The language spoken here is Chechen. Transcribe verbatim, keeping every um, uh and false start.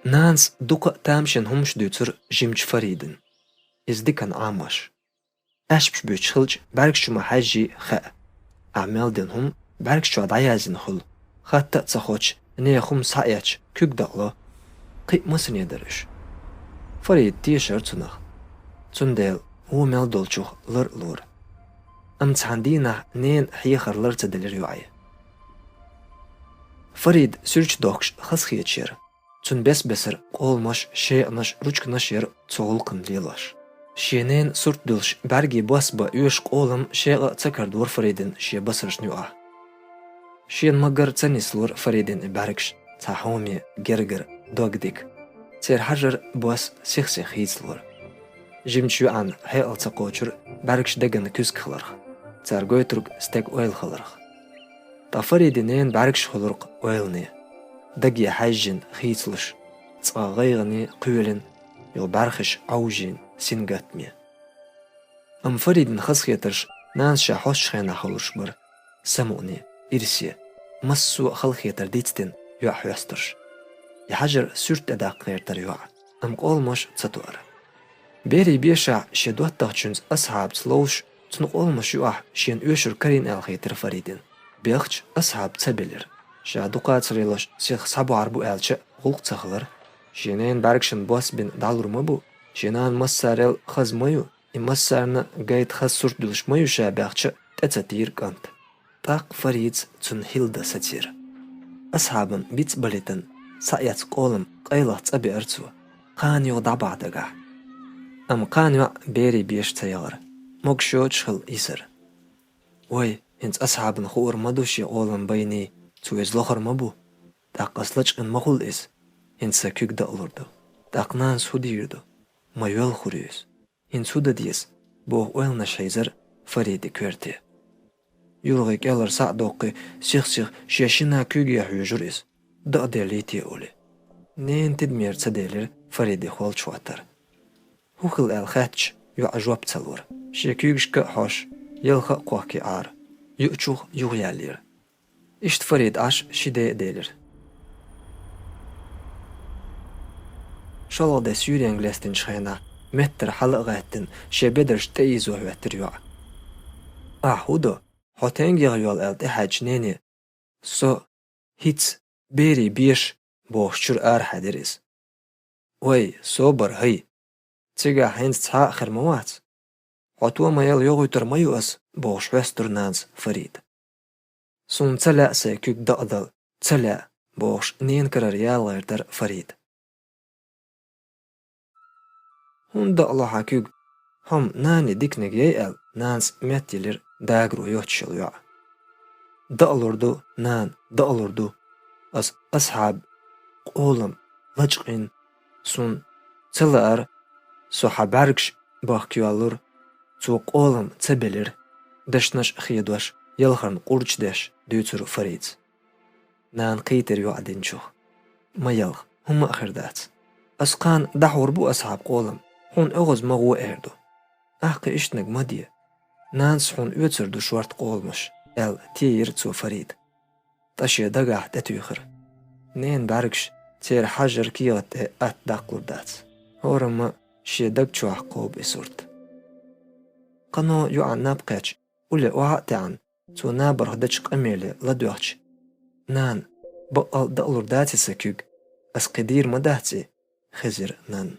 Нанас дукха а тамашийна хӀумаш дуьйцура жимачу Фаридана. Иза диканна Ӏамош. Аьшпаш буьйцуш хилча, бӀаьргаш чу ма хьаьжжий хаьа. Ахьа мел дина хӀума бӀаьргаш чохь дӀаяздина хуьлу. Хатта а ца хоттуш, нехан хӀума схьаэцча, куьг дакъало. Кхин а масане дара уьш. Фарид тешара цунах. Цундела вон мел долчух лар а лора. Амма цхьана дийнахь ненан хьехар лар ца делира йоӀе. Фарид суьрташ дохкуш хазахеташ яра. Цуьнан бес-бесара къоламаш, шекъанаш, ручканаш яра цу гӀуллакхна лелош. Шен ненан сурт дуьллуш бӀаьргийн бос бан оьшу къолам шекъа а ца карадора Фаридина шен басаршна юкъахь. Шена ма-гарра ца нислора Фаридина и бӀаьргаш цхьа хьоме, гергара, догдика. Церан хьажар, бос сих-сиха хийцалора. Жимачу йоӀана хьекъал ца кхочура бӀаьргаш деган куьзга хиларх, цара гойтург стеган ойла хиларх. Ткъа Фаридин ненан бӀаьргаш хуьлура-кх ойлане, даге хьаьжжина, хийцалуш, цкъа гӀайгӀане, кхоьлина, юха бӀаьрхиш Ӏовжийна, сингаттаме. Амма Фаридина хазахетарш нанас ша хьостачу хенахь хуьлуш бара, самукъане, ирсе, массо а халахетар дицдина йоӀ хьоьстурш. И хьажар суьрта тӀе даккха гӀертара йоӀ, амма къоламаш ца тоара. Берийн бешахь шен доттагӀчуьнца Асхьабца ловзуш, цуьнан къоламаш юкъахь шена оьшург карийна аьлла хетара Фаридина. Бехча, Асхьаб ца белира. Ша дукхацар йолуш сиха схьабахьар бу аьлча а гӀуллакх ца хилара. Шен ненан бӀаьргашна бос бина дӀалур ма бу, шен нана массарел хаза ма ю, и массарна гайта хаза сурт дуьллуш ма ю ша бехча а, тӀе ца тийра кӀант. ТӀаккха Фарида цунна хӀилла дан сацийра. Асхьабан бицбалийтина, схьаэцна къолам къайлаха цӀа беара цо, кхана юха дӀабахьа дагахь. Амма кхана йоӀ берийн беша ца яхара, могуш йоцуш хилла йисара. Вай, хӀинца Асхьабана хуур ма ду шен къолам байний, цо иза лохур ма бу. ТӀаккха ас лачкъийна ма хуьлу иза, хӀинца сан куьг дакъалур ду. ТӀаккха нанас хӀун дийр ду? Ма йоьлхур ю иза. ХӀинца хӀун дан деза? — боху ойланаш хьийзара Фарида коьрте. ЮргӀий кӀелара схьа а доккхий, сих-сиха шен шина куьйге хьоьжура иза, дакъаделлий те олий. Ненан тидамера ца делира Фарида холчу хӀоттар. ХӀун хилла аьлла хаьттича, йоӀа жоп ца лора. Шен куьйгашка а хьош, ялха а кхохкий Ӏара, юучух юхаяьллера. Иштта Фарида Ӏаш ши де а делира. ШолгӀа де суьйренга лестинчу хенахь, меттара хьала а гӀаьттина, шен бедарш тӀеийзо хӀоьттира йоӀа. «Ахь хӀун до? Хьо стенгех йол?» — аьлла тӀехьаьдча нене: «Со, хӀинца, берийн беша», — бохуш чуьра арахьаьдира иза. «Вай, собар хӀай! Цигахь хӀинца цхьа а хир ма вац. Хьо тома яла йохуьйтур ма ю ас», — бохуш хьоьстура нанас Фарида. «Суна ца лаьа сайн куьг дакъадала, ца лаьа», — бохуш ненан карара яла гӀертара Фарида. «ХӀунда дакъало хьан куьг? Хьо-м нанин диканиг яй», — аьлла, нанас меттаелира дагаро йоцуш йолу йоӀ. «Дакъалур ду, нана, дакъалур ду. Ас Асхьаб къолам лачкъийна, суна ца лаара, со хьан бӀаьргаш бахка йоьллура, цо къолам ца белира», — дешнаш а хедош, ялхарна къурдаш деш дуьйцура Фаридас. Нана кхийтира йоӀа динчух. «Ма ялха, хӀумма а хир дац. Ас кхана дӀахьур бу Асхьаб къолам, хьуна оьгӀаз ма гӀо эр ду. Ахь кхин ишттаниг ма де. Нанас хьуна оьцур ду шорта къоламаш», — аьлла, тиийра цо Фарида. Ткъа шен дагахь тӀетуьйхира: «Ненан бӀаьргаш, церан хьажар кехат тӀе атта даккхалур дац. ХӀораммо шен даг чохь кхоба и сурт». Кхано йоӀан наб кхаьчча, улле охьа а таьӀна, цо набарх дечу къамеле ладоьгӀча: «Нана, баккъал а дакъалур даций сан куьг? Ас кхин дийр ма дац и», — хезира нанна.